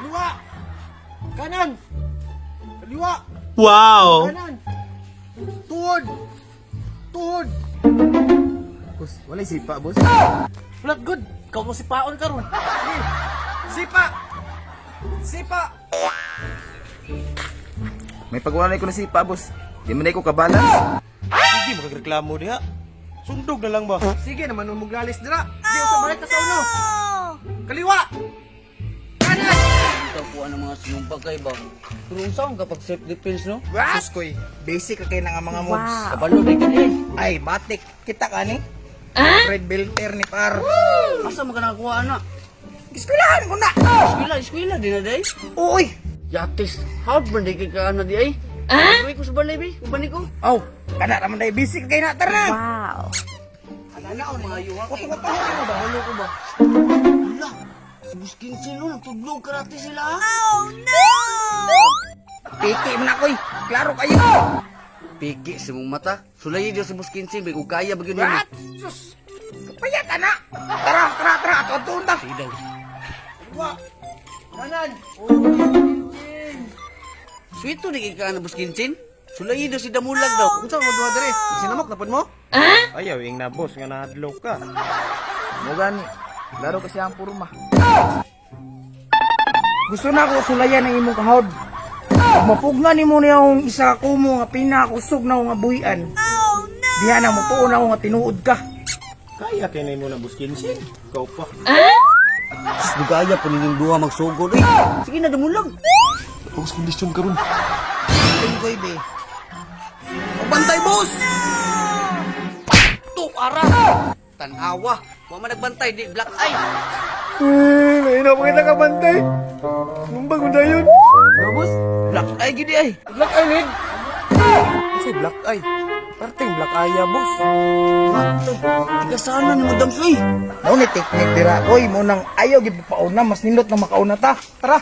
Kaliwa! Kanan! Kaliwa! Wow! Kanan! Tuhod! Tuhod! Boss, walay sipa, boss. Flat good! Ikaw mo sipaon karon. Sige. Sipa! Sipa! May pagwalay ko na sipa, boss. Di man ko kabalance. Sige, makagreklamo diha. Sundog na lang ba? Sige naman muglalis dira. Di usab balik ka sa uno. Kaliwa! Kanan! Ikaw ang mga sinumpag kay ba? Pero unsa ang kapag self defense, no? What? Sus koy, basic ka kay nga mga moves. Kabalo day ka eh. Ay, matik. Kita ka ni? Red belter ni par. Asa man ka nakakuha ana? Eskwelahan ko na. Eskwela, eskwela din na day. Uy! Yatis, how man day kay ka ana di ay? Ah? ko sa balay bi, uban ko. Aw, kana ra man day basic kay na tar na. Wow. Ana mga yuha kay. Kuto mo ba? Halo ko ba? Hala, si Buskinsin no, nagtudlog karate sila. ah. Oh no! Piki man akoy. Klaro kayo. Pigi sa mong mata. Sulay diyo si Buskinsin, may kung kaya ba gyud nimo. What? Sus. Kapaya ka na. Tara, tara, tara. Ato ato ta. Sige daw. Kaliwa! Kanan! Sweet to di kay ka ana Buskinsin. Sulay daw si Damulag daw. Unsa mo duha diri? Sinamok na pud mo? Ayaw, ing na boss nga nahadlok ka. Mo gani. Klaro kasi ang purma. Gusto na ako sulayan ang imong kahod. Pag mapugnan nimo niya akong isa ka kumo nga pinakusog na akong abuyan. Oh no! Diha na mutuon ako nga tinuod ka. Kaya kay mo na buskinsin. Ikaw pa. Sus, Dugaya po ninyong duha magsugod. Uy, sige na Damulag. Boss, kondisyon karon. Tingkoy be. Bantay, boss! Tu ara. Tanawa. Wa man nagbantay di black eye. Eh, may na kita ka bantay. Mumbag mo dayon. No, boss. Black eye gid ay. Black eyelid. Kasi black eye. Perting black eye ya, boss. Tiga sana ni Madam Soy. Mao ni technique dira oy, mo nang ayaw gid pauna, mas nindot na makauna ta. Tara.